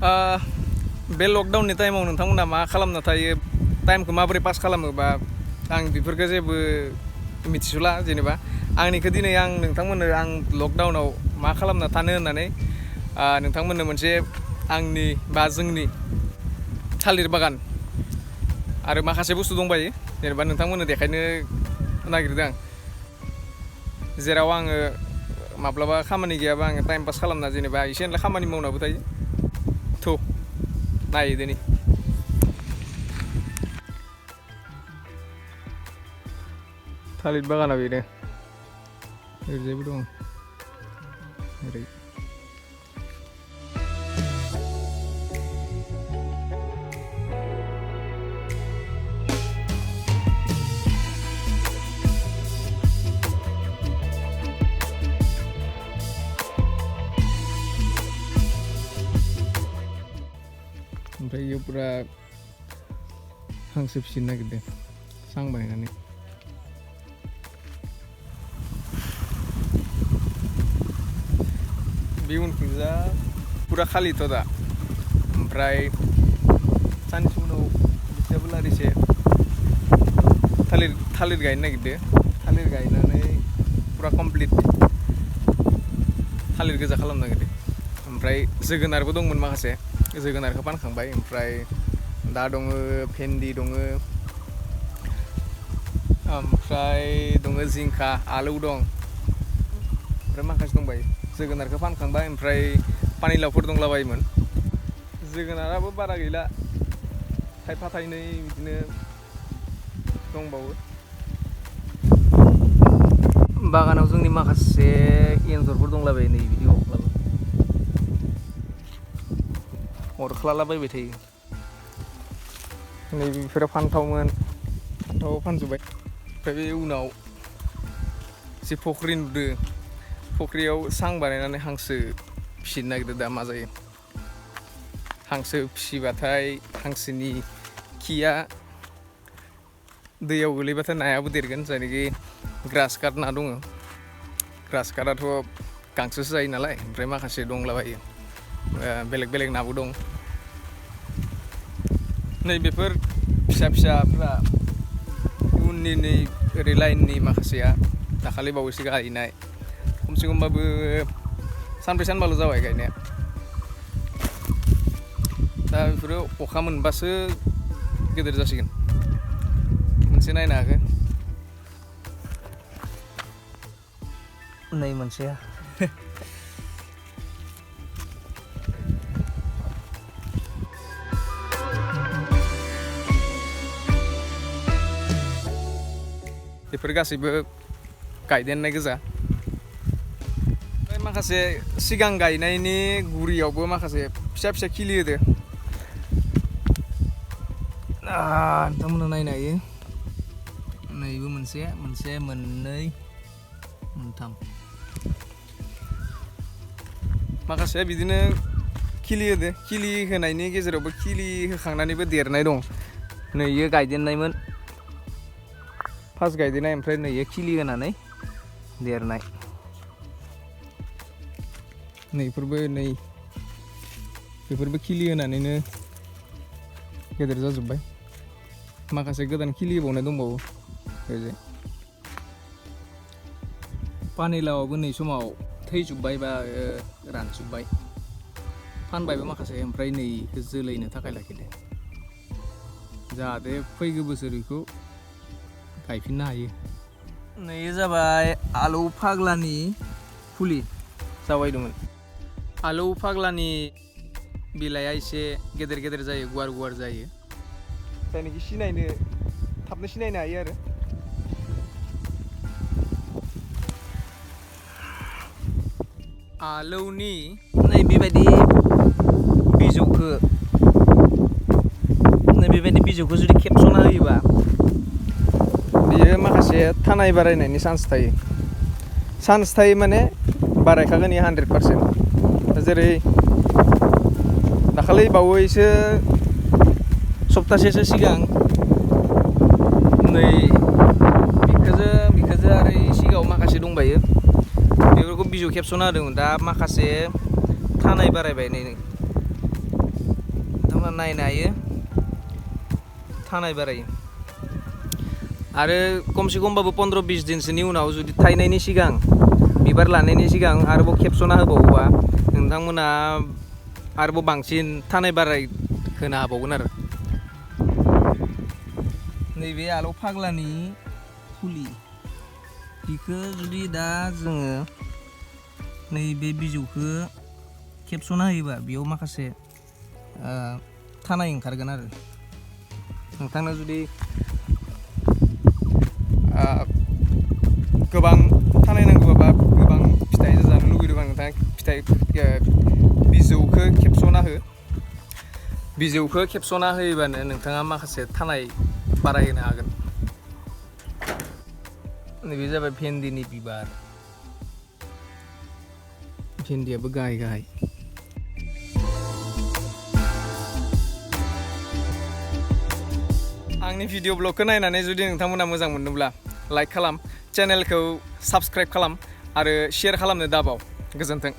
बे लकडाउननि टाइमाव नोंथांमोना मा खालामना थायो टाइमखौ माबोरै पास खालामो बा आं बेफोरखौ जेबो मिथिसुला जेनेबा आंनिखौ दिनै आं नोंथांमोननो आं लकडाउनाव मा खालामना थानो होननानै नोंथांमोननो मोनसे आंनि बा जोंनि थालिर बागान आरो माखासे बुस्थु दंबायो जेनेबा नोंथांमोननो देखायनो नागिरदों आं जेराव आङो माब्लाबा खामानि गैयाबा आङो टाइम पास खालामना जेनेबा एसे एनला खामानि मावनाबो थायो थ' नायदो नै थालिर बागाना बेनो ओरैजायबो दं ओरै ओमफ्राय इयाव पुरा हांसो फिसिनो नागिरदों सां बानायनानै बे उनथिंजा पुरा खालिथ' दा ओमफ्राय सानसे उनाव बिसोरबो लारिसे थालिर गायनो नागिरदों थालिर गायनानै पुरा कमप्लिट थालिर गोजा खालामनो नागिरदों ओमफ्राय जोगोनारबो दंमोन माखासे जोगोनारखौ फानखांबाय ओमफ्राय दा दङ भेन्दि दङ ओमफ्राय दङ जिंखा आलु दं ओमफ्राय माखासे दंबायो जोगोनारखौ फानखांबाय ओमफ्राय पानिलावफोर दंलाबायोमोन जोगोनाराबो बारा गैला थाइफा थाइनै बिदिनो दंबावो बागानाव जोंनि माखासे एन्जरफोर दंलाबायो नै बिदि अरख्लालाबायबाय थायो नै बेफोरो फान्थावमोन फान्थाव फानजोब्बाय ओमफ्राय बे उनाव एसे फख्रि नुदों फख्रियाव सां बानायनानै हांसो फिसिनो नागिरदों दा मा जायो हांसो फिसिबाथाय हांसोनि खिया दैयाव गोलैबाथाय नायाबो देरगोन जायनाखि ग्रास काट ना दङ ग्रास काटआथ' गांसोसो जायो नालाय ओमफ्राय माखासे दंलाबायो बेलेग बेलेग नाबो दं नै बेफोर फिसा फिसाफ्रा उननि नै ओरै लाइननि माखासेया दाखालि बावैसो गायनाय खमसे खमबाबो सानब्रै सानबाल' जाबाय गायनाया दा बेफोरो अखा मोनबासो गेदेर जासिगोन मोनसे नायनो हागोन नै मोनसेया बेफोर गासैबो गायदेरनाय गोजा ओमफ्राय माखासे सिगां गायनायनि गुरियावबो माखासे फिसा फिसा खिलिहोदो नोंथांमोना नायनो हायो नैबो मोनसे मोननै मोनथाम माखासेया बिदिनो खिलिहोदो खिलि होनायनि गेजेरावबो खिलि होखांनानैबो देरनाय दं नैयो गायदेरनायमोन फार्स्ट गायदेरनाय ओमफ्राय नैयो खिलि होनानै देरनाय नैफोरबो नै बेफोरबो खिलि होनानैनो गेदेर जाजोब्बाय माखासे गोदान खिलि होबावनाय दंबावो ओरैजाय पानिलावाबो नै समाव थैजोब्बाय बा रानजोब्बाय फानबायबो माखासे ओमफ्राय नै जोलैनो थाखाय लाखिदो जाहाथे फैगौ बोसोर बेखौ गायफिननो हायो नै जाबाय आलौ फाग्लानि फुलि जावायदोंमोन आलौ फाग्लानि बिलाइया एसे गेदेर गेदेर जायो गुवार गुवार जायो जायनाखि सिनायनो थाबनो सिनायनो हायो आरो आलौनि नै बेबायदि बिजौखौ जुदि खेबस'ना होयोबा बियो माखासे थानाय बारायनायनि चान्स थायो माने बारायखागोन इयो 100% जेरै दाखालि बावैसो सप्तासेसो सिगां नै बिखोजो आरो सिगाङाव माखासे दंबायो बेफोरखौ बिजौ खेबस'ना होदोंमोन दा माखासे थानाय बारायबाय नै नायनो हायो थानाय बारायो आरो खमसे खमबाबो 15-20 दिनसोनि उनाव जुदि थायनायनि सिगां बिबार लानायनि सिगां आरोबाव खेबस'ना होबावोबा नोंथांमोना आरोबाव बांसिन थानाय बाराय होनो हाबावगोन आरो नैबे आलौ फाग्लानि फुलि बिखौ जुदि दा जोङो नैबे बिजौखौ खेबस'ना होयोबा बेयाव माखासे थानाय ओंखारगोन आरो नोंथांनो जुदि गोबां थानाय नांगौबा गोबां फिथाइ जानो लुगैदोंबा नोंथाङा बिजौखौ खेबस'ना होयोबानो नोंथाङा माखासे थानाय बारायहोनो हागोन नैबे जाबाय भेन्दिनि बिबार भेन्दियाबो गाहाय आंनि भिडिअ ब्लगखौ नायनानै जुदि नोंथांमोना मोजां मोनदोंब्ला लाइक खालाम चेनेलखौ साबस्क्राइब खालाम आरो शेयार खालामनो दाबाव गोजोन्थों